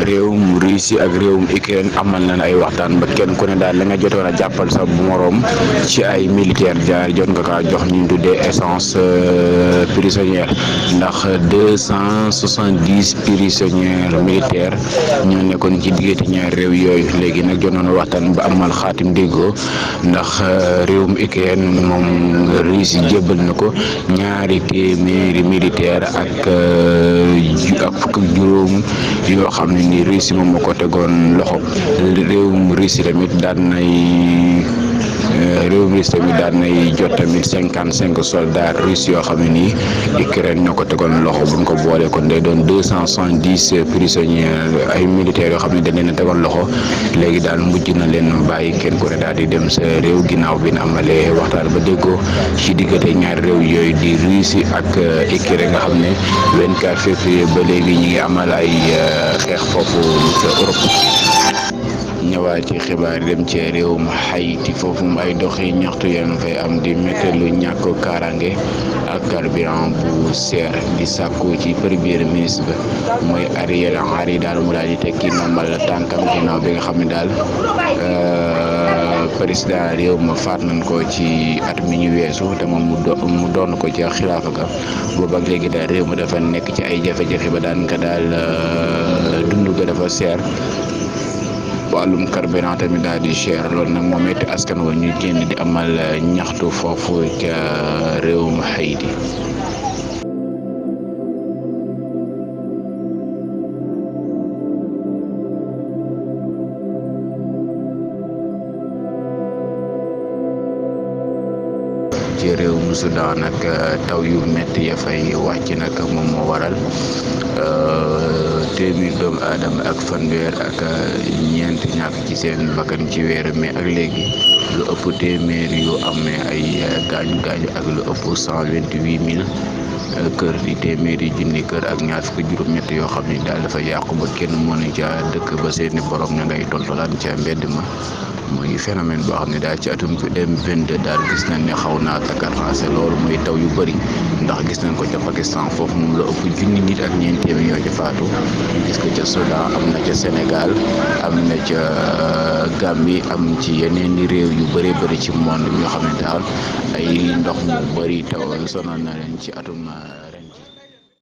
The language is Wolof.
réewum Russie ak réewum Ukraine amal nañ ay waxtaan ba kenn ku ne daal la nga jotoon a jàppal sa moroom ci ay militaire jaar jot nga kaa jox ñu tuddee essence prisonnière ndax 270 prisonniers militaires ñoo nekkoon ci diggante ñaari réew yooyu léegi nag jotoon a waxtaan ba amal xaatim déggoo ndax réewum Ukraine moom Russie jébbal na ko ñaari téeméeri militaire ak fukk ak juróom yoo xam ne ni Russie moom moo ko tegoon loxo réewum Russie tamit daan nay jot tamit 55 soldats russes yoo xam ne nii Ukraine ñoo ko tegoon loxo buñ ko boolee kon day doon 270 prisonniers ay militaires yoo xam ne dañ leen a tegoon loxo léegi daal mujj na leen bàyyi kenn ku ne daal di dem sa réew ginnaaw bi ñu amalee waxtaan ba déggoo ci diggante ñaari réew yooyu di Russie ak Ukraine nga xam ne 24 février ba léegi ñi ngi amal ay xeex foofu ca Europe. ñëwaat ci xibaar dem ci réewum Haïti foofu ay doxi ñaxtu yéen fay am di métti lu ñàkk kaaraange ak carburant bu seer di sàkku ci premier ministre mooy Ariel Henry daal mu daal di tekki ndombal tànkam ginnaaw bi nga xam ne daal président réew ma faat nañ ko ci at mi ñu weesu te moom mu doon ko ci xilaafa ga boobu ak léegi daal réew ma dafa nekk ci ay jafe-jafe ba daan ka daal dund ga dafa seer. wàllum carburant tamit daal di cher loolu nag moo metti askan wa ñu génn di amal ñaxtu foofu ca réewum Haïti. ci réewum Soudan nag taw yu metti ya fay wàcc nag moom moo waral téeméer doomu aadama ak fanweer ak ñeent ñàkk ci seen bakkan ci weer mi ak léegi lu ëpp téeméer yu amee ay gaañu gaañu ak lu ëpp 128 000 kër di téeméeri junni kër ak ñaar fukki juróom-ñett yoo xam ni daal dafa yàqu ba kenn mënu ca dëkk ba seeni borom ña ngay tontolaan ca mbedd ma mooy phénomène boo xam ne daal ci atum 2022 daal gis nañ ne xaw naa takkarnaase loolu mooy taw yu bëri ndax gis nañ ko ca Pakistan foofu moom la ëpp junni nit ak ñeent téeméer ñoo ci faatu gis ko ca Soudan am na ca Sénégal am na ca Gambie am ci yeneen i réew yu bëree bëri ci monde yoo xam ne daal ay ndox mu bëri taw sonal na leen ci atum